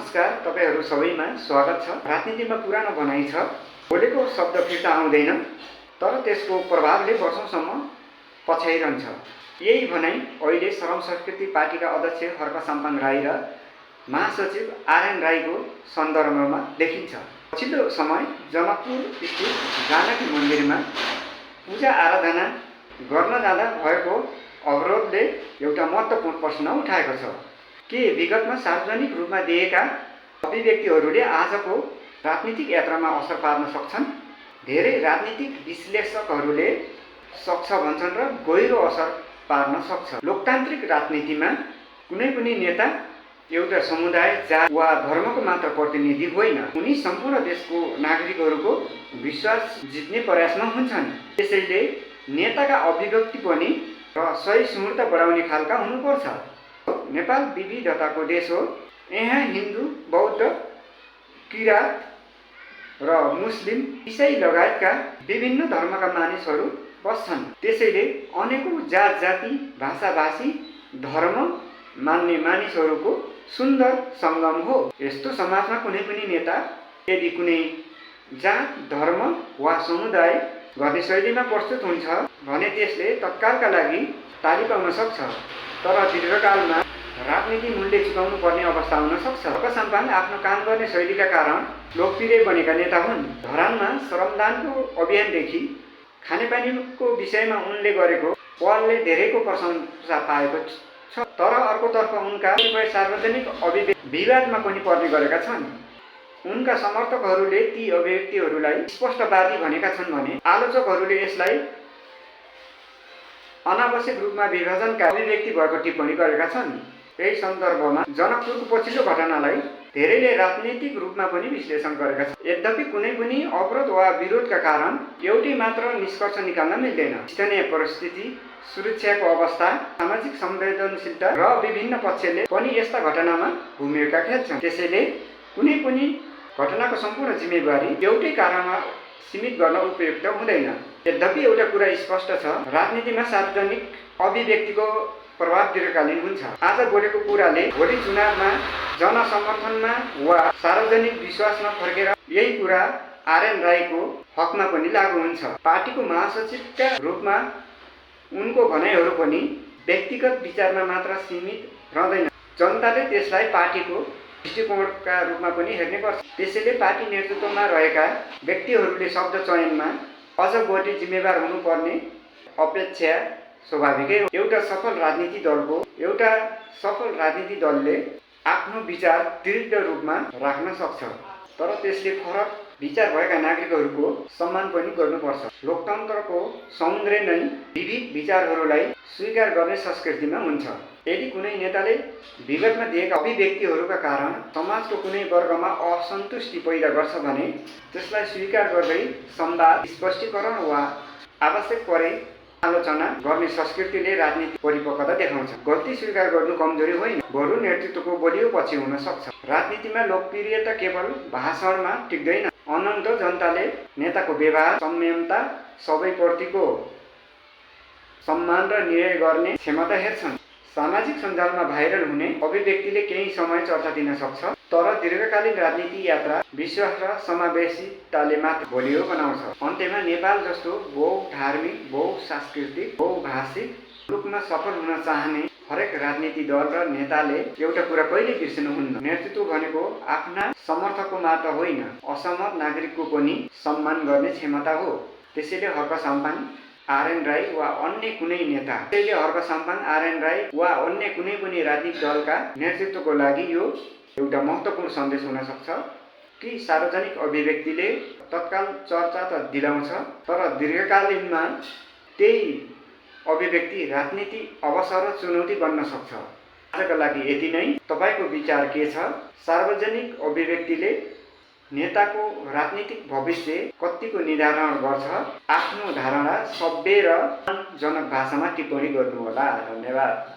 नमस्कार, तपाईहरु सबैमा स्वागत छ। राजनीतिमा पुरानो भनाइ छ, बोलेको शब्द फिर्ता आउँदैन, तर त्यसको प्रभावले वर्षौंसम्म पछ्याइरहन्छ। यही भनाइ अहिले श्रम संस्कृति पार्टीका अध्यक्ष हर्क साम्पाङ राई र महासचिव आरएन राईको सन्दर्भमा देखिन्छ। पछिल्लो समय जनकपुर स्थित जानकी मन्दिरमा पूजा आराधना गर्न जाँदा भएको अवरोधले एउटा महत्त्वपूर्ण प्रश्न उठाएको छ। के विगतमा सार्वजनिक रूपमा दिएका अभिव्यक्तिहरूले आजको राजनीतिक यात्रामा असर पार्न सक्छन्? धेरै राजनीतिक विश्लेषकहरूले सक्छ भन्छन् र गहिरो असर पार्न सक्छ। लोकतान्त्रिक राजनीतिमा कुनै पनि नेता एउटा समुदाय, जात वा धर्मको मात्र प्रतिनिधि होइन, उनी सम्पूर्ण देशको नागरिकहरूको विश्वास जित्ने प्रयासमा हुन्छन्। त्यसैले नेताका अभिव्यक्ति पनि सही सुँगुरता बढाउने खालका हुनुपर्छ। नेपाल विविधताको देश हो। यहाँ हिन्दू, बौद्ध, किरात र मुस्लिम, इसाई लगायतका विभिन्न धर्मका मानिसहरू बस्छन्। त्यसैले अनेकौं जात जाति, भाषा भाषी, धर्म मान्ने मानिसहरूको सुन्दर संगम हो। यस्तो समाजमा कुनै पनि नेता यदि कुनै जात, धर्म वा समुदाय गर्ने शैलीमा प्रस्तुत हुन्छ भने त्यसले तत्कालका लागि ताली पाउन सक्छ, तर दीर्घकालमा राजनीति मूल्य चुकाउनु पर्ने अवस्था हुन सक्छ। हर्क साम्पाङ आफ्नो काम गर्ने शैलीका कारण लोकप्रिय बनेका नेता हुन्। धरानमा श्रमदानको अभियानदेखि खानेपानीको विषयमा उनले गरेको पहलले धेरैको प्रशंसा पाएको छ, तर अर्कोतर्फ उनका कतिपय सार्वजनिक अभिव्यक्ति विवादमा पनि पर्ने गरेका छन्। उनका समर्थकहरूले ती अभिव्यक्तिहरूलाई स्पष्टवादी भनेका छन् भने आलोचकहरूले यसलाई अनावश्यक रूपमा विभाजनका अभिव्यक्ति भएको टिप्पणी गरेका छन्। यही सन्दर्भमा जनकपुरको पछिल्लो घटनालाई धेरैले राजनीतिक रूपमा पनि विश्लेषण गरेका छन्। यद्यपि कुनै पनि अवरोध वा विरोधका कारण एउटै मात्र निष्कर्ष निकाल्न मिल्दैन। स्थानीय परिस्थिति, सुरक्षाको अवस्था, सामाजिक संवेदनशीलता र विभिन्न पक्षले पनि यस्ता घटनामा भूमिका खेल्छन्। त्यसैले कुनै पनि घटनाको सम्पूर्ण जिम्मेवारी एउटै कारणमा सीमित गर्न उपयुक्त हुँदैन। यद्यपि एउटा कुरा स्पष्ट छ, राजनीतिमा सार्वजनिक अभिव्यक्तिको प्रभाव दीर्घकालीन हुन्छ। आज बोलेको कुराले भोलि चुनावमा जनसमर्थनमा वा सार्वजनिक विश्वासमा फर्केर यही कुरा आरएन राईको हकमा पनि लागू हुन्छ। पार्टीको महासचिवका रूपमा उनको भनाइहरू पनि व्यक्तिगत विचारमा मात्र सीमित रहँदैन। जनताले त्यसलाई पार्टीको दृष्टिकोणका रूपमा पनि हेर्ने गर्छ। त्यसैले पार्टी नेतृत्वमा रहेका व्यक्तिहरूले शब्द चयनमा अझ बढी जिम्मेवार हुनुपर्ने अपेक्षा स्वाभाविकै हो। एउटा सफल राजनीतिक दलले आफ्नो विचार दृढ रूपमा राख्न सक्छ, तर त्यसले फरक विचार भएका नागरिकहरूको सम्मान पनि गर्नुपर्छ। लोकतन्त्रको सौन्दर्य नै विविध विचारहरूलाई स्वीकार गर्ने संस्कृतिमा हुन्छ। यदि कुनै नेताले विगतमा दिएका अभिव्यक्तिहरूका कारण समाजको कुनै वर्गमा असन्तुष्टि पैदा गर्छ भने त्यसलाई स्वीकार गर्दै संवाद, स्पष्टीकरण वा आवश्यक परे आलोचना गर्ने संस्कृतिले राजनीतिक परिपक्वता देखाउँछ। गल्ती स्वीकार गर्नु कमजोरी होइन, बरु नेतृत्वको बलियो पछि हुन सक्छ। राजनीतिमा लोकप्रियता केवल भाषणमा टिक्दैन। अनन्त जनताले नेताको व्यवहार, संयमता, सबैप्रतिको सम्मान र निर्णय गर्ने क्षमता हेर्छन्। सामाजिक सञ्जालमा भाइरल हुने अभिव्यक्तिले केही समय चर्चा दिन सक्छ, तर दीर्घकालीन राजनीतिक यात्रा विश्वास र समावेशिताले मात्र बलियो बनाउँछ। अन्त्यमा नेपाल जस्तो बहुधार्मिक, बहुसांस्कृतिक, बहुभाषिक रूपमा सफल हुन चाहने हरेक राजनीतिक दल र नेताले एउटा कुरा कहिल्यै बिर्सनुहुन्न, नेतृत्व भनेको आफ्ना समर्थकको मात्र होइन, असहमत नागरिकको पनि सम्मान गर्ने क्षमता हो। त्यसैले हर्क साम्पाङ, आरएन राई वा अन्य कुनै पनि राजनीतिक दलका नेतृत्वको लागि यो एउटा महत्त्वपूर्ण सन्देश हुन सक्छ कि सार्वजनिक अभिव्यक्तिले तत्काल चर्चा त दिलाउँछ, तर दीर्घकालीनमा त्यही अभिव्यक्ति राजनीतिक अवसर र चुनौती बन्न सक्छ। आजका लागि यति नै। तपाईको विचार के छ? सार्वजनिक अभिव्यक्तिले नेताको राजनीतिक भविष्य कतिको निर्धारण गर्छ? आफ्नो धारणा सभ्य र जनक भाषामा टिप्पणी गर्नुहोला। धन्यवाद।